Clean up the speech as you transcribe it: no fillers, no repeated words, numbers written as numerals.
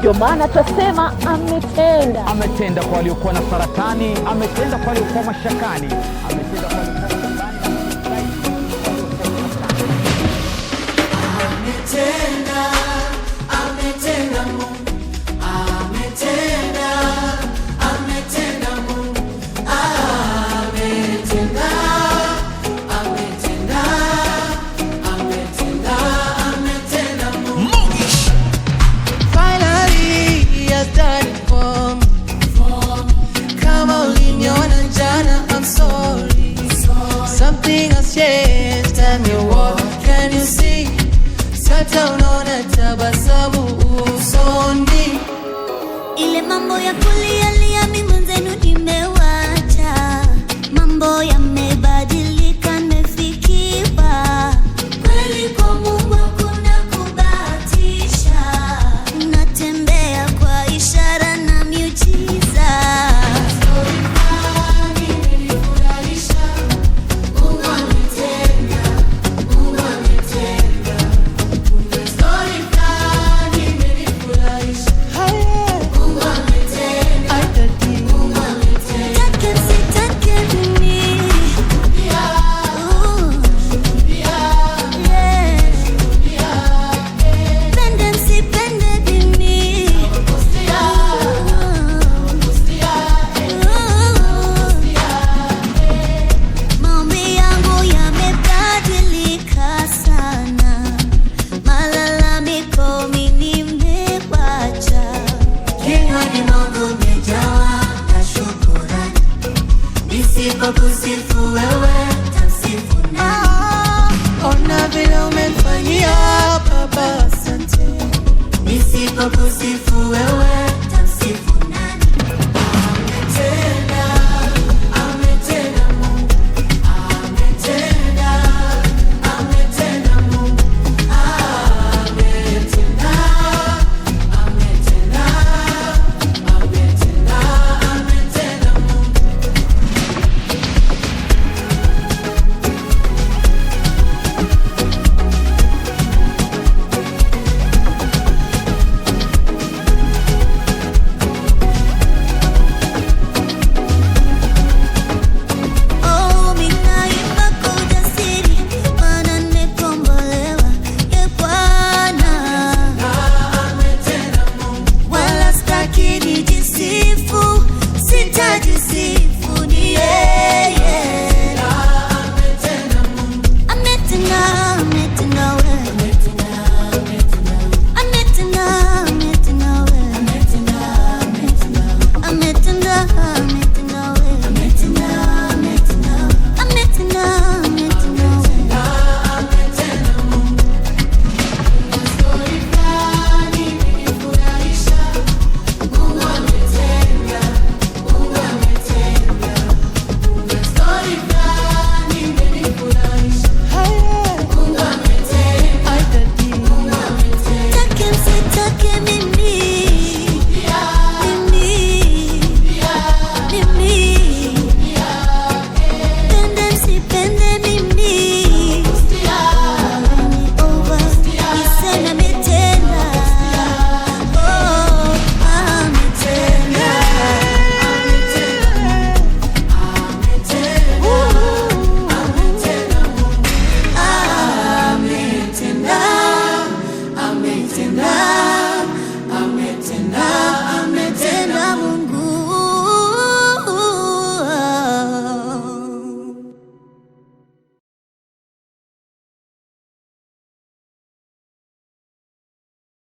Ndio maana twasema ametenda. Ametenda kwa waliokuwa na saratani, ametenda kwa waliokuwa mashakani, ametenda kwa waliokuwa mashakani. Ametenda, ametenda Mungu, ametenda, ametenda Mungu, ametenda, ametenda, ametenda, ametenda Mungu. Finally, he has done it for me. Kama uliniona jana, I'm sorry. Something has changed and you what can you see? Sasa unaona tabasamu usoni. Ile mambo ya kulialia mi mwenzenu nimewacha, mambo yamebadilika, nimefikiwa kweli kwa Mungu hakuna kubahatisha, natembea kwa ishara na miujiza. Story fulani imenifurahisha. Mungu ametenda, Mungu ametenda. Kuna story fulani imenifurahisha. Mungu ametenda, Mungu ametenda. Take msitake mimi. Ooh. Yeah. Pende msipende mimi. Ooh. Maombi yangu yamebadilika sana, malalamiko mimi nimewacha. Kinywani mwangu nimejawa na shukurani. Nisipokusifu wewe, tamsifu nani? Ona vile umenifanyia Baba, asante. Nisipokusifu wewe,